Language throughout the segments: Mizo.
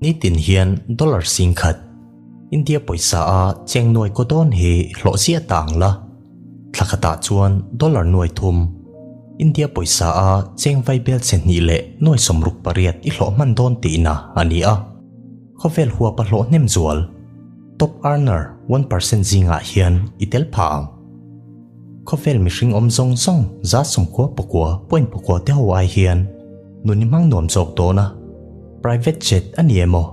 Nitin hian dollar 10,000 India pawisa a cheng nuai kaw dawn hi hlawh ziah ta ang la. Thla khatah chuan dollar 3,000 India pawisa a cheng vai bel chhe hnih leh nuai sawmruk pariat i hlawh hman dawn tihna a ni a. Khawvel huapa hlawh hnem zual, top earner 1% zingah hian i tel phah ang. Khawvel mihring awm zawng zawng 99.9 te ho ai hian nun i hmang nuam zawk dawn a. Private jet a ni emaw?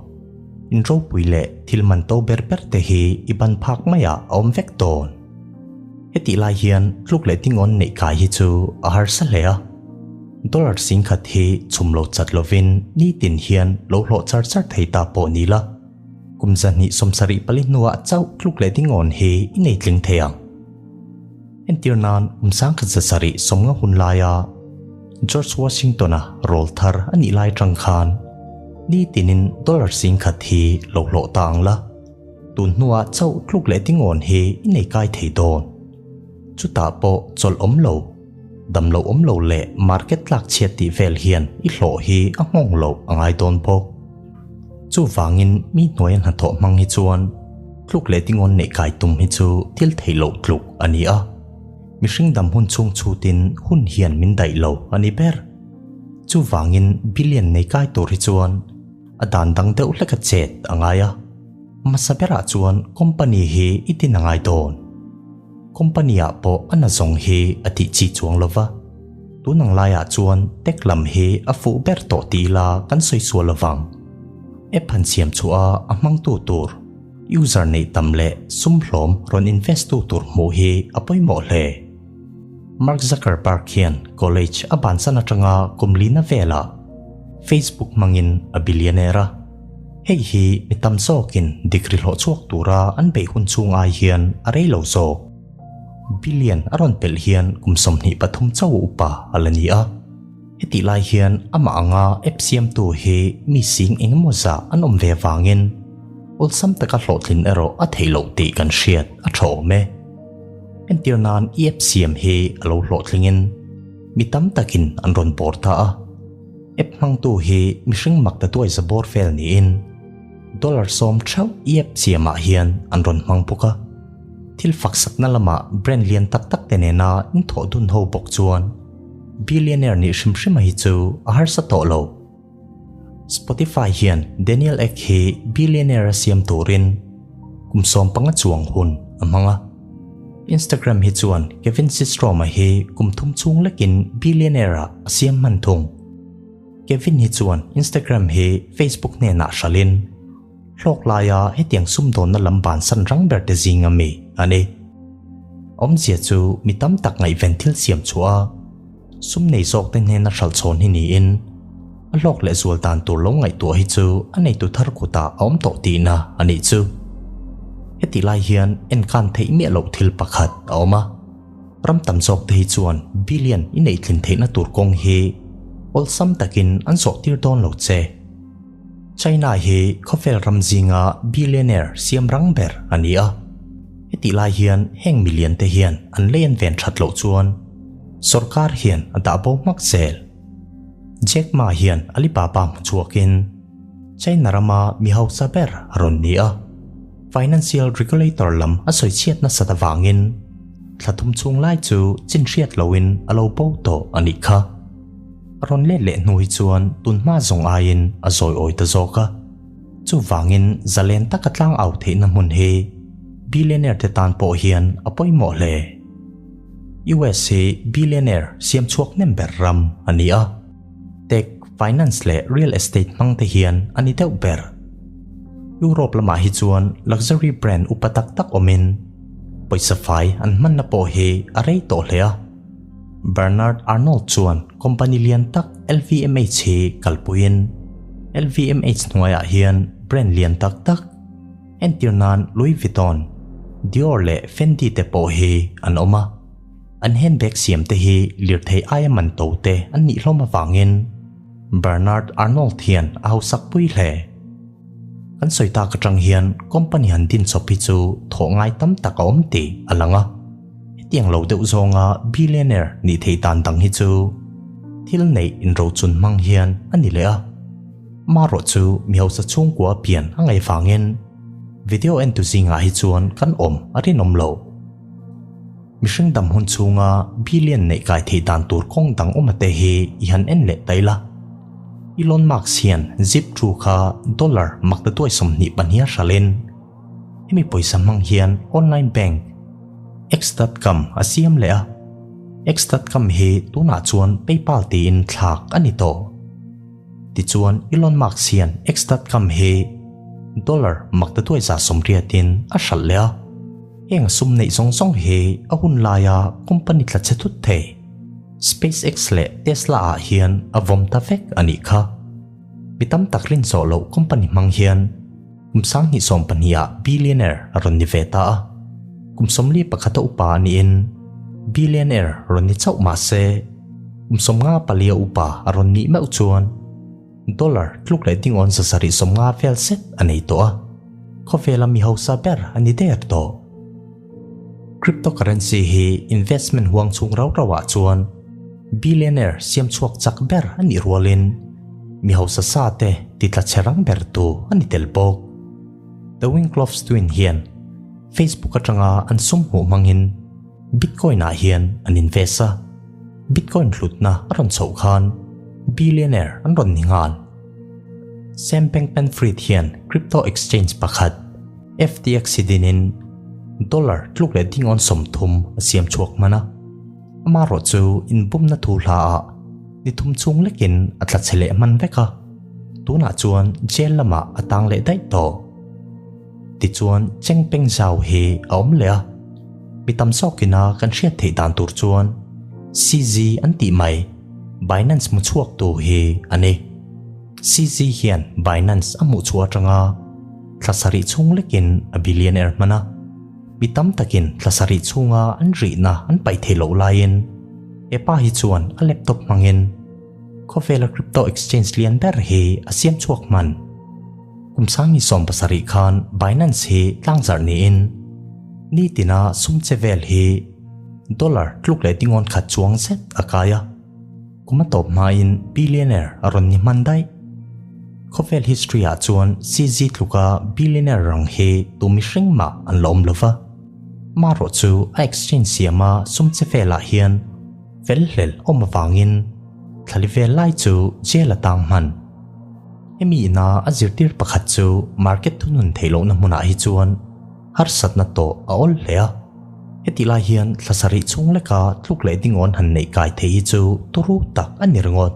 In ropui leh thil man to ber ber te hi i ban phak maiah a awm vek dawn. Hetih lai hian tluk leh tingawn neih kai hi chu a harsa hle a. Dollar 10,000 hi chhum lo chat lovin nitin hian lo hlawh char char thei ta pawh ni la. Kum 274 hnuah chauh tluk leh tingawn hi i nei tling thei ang. Entir nan kum 1790 hun laia George Washington-a rawl thar a nih lai tang khan nitinin dollar 10,000 hi lo hlawh ta ang la. Tun hnuah chauh tluk leh tingawn hi i nei kai thei dawn. Chutah pawh chawlh awm lo, dam lo awm lo leh market tlak chhiat tih vel hian i hlawh hi a nghawng loh a ngai dawn bawk. Chuvangin mi hnuaia hnathawh hmang hi chuan tluk leh tingawn neih kai tum hi chu thil theih loh tluk a ni a. Mihring dam hun chhung chhutin hun hian min daih lo a ni ber. Chuvangin billion nei kai tur hi chuan a dan dang deuh hlek a chet a ngai a. Hmasa berah chuan company hi i tin a ngai dawn. Company ah pawh a na zawng hi a tih chi chuang lo va. Tun ang laiah chuan tech lam hi a fuh ber tawh ti ila kan sawi sual lovang. App han siam chhuah a a hmangtu tur, user neih tam leh sum hlawm rawn invest tu tur hmuh hi a pawimawh hle. Mark Zuckerberg hian college a bansan atanga kum lina velah Facebook hmangin a billionaire a. Hei hi mi tam zawkin degree hlawh chhuak tura an beih hun chhung ai hian a rei lo zawk. Billion a rawn pelh hian kum 23 chauh upa a la ni a. Hetih lai hian amah anga app siamtu hi mi sing engemaw zah an awm ve vangin awlsam taka hlawhtlin erawh a theih loh tih kan hriat a tha awm e. Entir nan i app siam hi a lo hlawhtlingin mi tam takin an rawn bawr ta a. App hmangtu hi mihring mak ta tuai za bawr vel niin dollar 10 theuh i app siamah hian an rawn hmang bawk a. Thil faksakna lamah brand lian tak tak te nena inthawh dun ho bawk chuan billionaire nih hrim hrima hi chu a harsa tawh lo. Spotify hian Daniel Ek hi billionaire a siam turin kum 15 chuang hun a hmang a. Instagram hi chuan Kevin Systrom-a hi kum 3 chhung lekin billionaire a a siam hman thung. Kevin hi chuan Instagram hi Facebook hnenah hralhin hlawk laia hetiang sumdawnna lam bansan rang ber te zinga mi a ni. Awmzia chu mi tam tak ngaihven thil siam chhuah a, sum nei zawk te hnena hralh chhawn hi niin a hlawk leh zual dan tur lo ngaihtuah hi chu a neitu thar kutah a awm tawh tihna a nih chu. Hetih lai hian enkan theih miah loh thil pakhat a awm a. Ram tam zawk te hi chuan billion i neih tlin theihna tur kawng hi awlsam takin an zawh tir dawn lo che. China hi khawvel ram zinga billionaire siam rang ber a ni a. Hetih lai hian heng million te hian an lei an ven that loh chuan sorkar hian a dah bo hmak zel. Jack Ma hian Alibaba hmu chhuakin China rama mi hausa ber a rawn ni a. Financial regulator lam a sawi chhiat nasat avangin thla thum chhung lai chu chin hriat loin a lo bo tawh a nih kha. A rawn let leh hnu hi chuan tun hma zawng aiin a zawi awi ta zawk a. Chuvangin zalen taka tlang au theihna hmun hi billionaire te tan pawh hian a pawimawh hle. US hi billionaire siam chhuak hnem ber ram a ni a. Tech, finance leh real estate hmang te hian a ni deuh ber. Europe lamah hi chuan luxury brand upa tak tak awmin pawisa fai an hmanna pawh hi a rei tawh hle a. Bernard Arnault chuan company lian tak LVMH hi kalpuiin LVMH hnuaiah hian brand lian tak tak entir nan Louis Vuitton, Dior leh Fendi te pawh hi an awm a. An handbag siam te hi lirthei aia man to te an nih hlawm avangin Bernard Arnault hian a hausak pui hle. Kan sawi tak atang hian company han din chawp hi chu thawh ngai tam tak a awm tih a lang a. Hetiang lo deuh zawnga billionaire nih theih dan dang hi chu thil neih inrochun hmang hian a ni leh a. Marawh chu mi hausa chhungkua pian a ngaih vangin video entu zingah hi chuan kan awm a rinawm lo. Mihring dam hun chhunga billion neih kai theih dan tur kawng dang awm ate hi i han en leh ta ila. Elon Musk hian Zip thu kha dollar makta 22 a hralhin hemi pawisa hmang hian online bank X.com a siam leh a. X.com hi tunah chuan PayPal tiin thlak a ni tawh. Tichuan Elon Musk hian X.com hi dollar 880,000 a hralh leh a. Heng sum neih zawng zawng hi a hun laia company tla che thut thei SpaceX leh Tesla ah hian a vawm ta vek a nih kha. Mi tam tak rin zawh loh company hmang hian kum 2012 ah billionaire a rawn ni ve ta a. Kum 41 a upa a niin billionaire rawn ni chauh mah se kum 54 a upa a rawn nih meuh chuan dollar tluk leh dingawn 750 vel zet a nei tawh a. Khawvela mi hausa ber a ni der tawh. Cryptocurrency hi investment huang chhung rau rau ah chuan billionaire siam chhuak chak ber a nih rualin mi hausa sa te ti tla che rang ber tu a ni tel bawk. The Winklevoss Twin hian Facebook atanga an sum hmuh hmangin Bitcoin ah hian an invest a, Bitcoin hlutna a rawn chhoh khan billionaire an rawn ni nghal. Sam Bankman-Fried hian crypto exchange pakhat FTX hi dinin dollar tluk leh dingawn 30 a siam chhuak hman a. Amaherawh chu inbumna thu hla ah ni thum chhung lekin a tla chhe leh hman vek a, tunah chuan jail lamah a tang leh daih tawh. Tichuan Chengpeng Zhao hi a awm leh a, mi tam zawkina kan hriat theih dan tur chuan CZ an tih mai Binance hmu chhuak tu hi a ni. CZ hian Binance a hmuh chhuah atanga thla sarih chhung lekin a billionaire hman a, mi tam takin thla sarih chhunga an rihna an paih theih loh laiin he pa hi chuan a laptop hmangin khawvela crypto exchange lian ber hi a siam chhuak hman. Kum 2017 khan Binance hi tlangzarh niin nitina sum che vel hi dollar tluk leh dingawn khat chuang zet a kai a. Kum a tawp hmain billionaire a rawn ni hman daih. Khawvel history ah chuan CZ tluka billionaire rang hi tu mihring mah an la awm lova. Marawh chu a exchange siama sum che velah hian fel hlel awm avangin thlali vel lai chu jail a tang hman. Hemi ina a zirtir pakhat chu market thunun theih lohna hmunah hi chuan harsatna tawh a awl hle a. Heti lai hian thla sarih chhung leka tluk leh dingawn han neih kai thei hi chu turu tak a ni ringawt.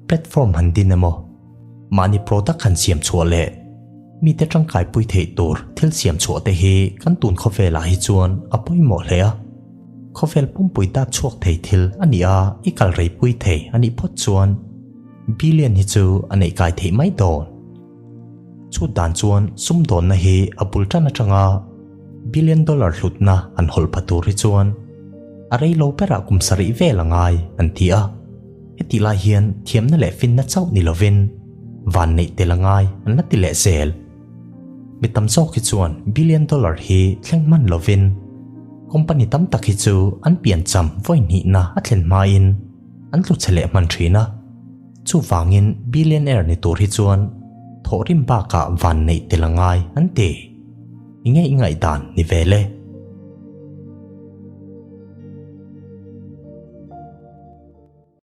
Platform han din emaw, mahni product han siam chhuah leh mite tangkaipui theih tur thil siam chhuah te hi kan tun khawvelah hi chuan a pawimawh hle a. Khawvel pumpui dap chhuak thei thil a ni a, i kal reipui thei a nih phawt chuan billion hi chu a neih kai theih mai dawn. Chut dan chuan sumdawnna hi a bul tan atanga billion dollar hlutna an hawlh pha tur hi chuan a rei lo berah kum sarih vel a ngai an ti a. Heti lai hian thiamna leh finna chauh ni lovin van neih tel a ngai an la ti leh zel. Mi tam zawk hi chuan billion dollar hi thleng hman lovin company tam tak hi chu an piancham vawi hnihna a thlen hmain an tlu chhe leh hman thin a. Chuvangin billionaire ni tur hi chuan thawhrim bakah van neih tel a ngai an ti. Enge i ngaihdan ni ve le?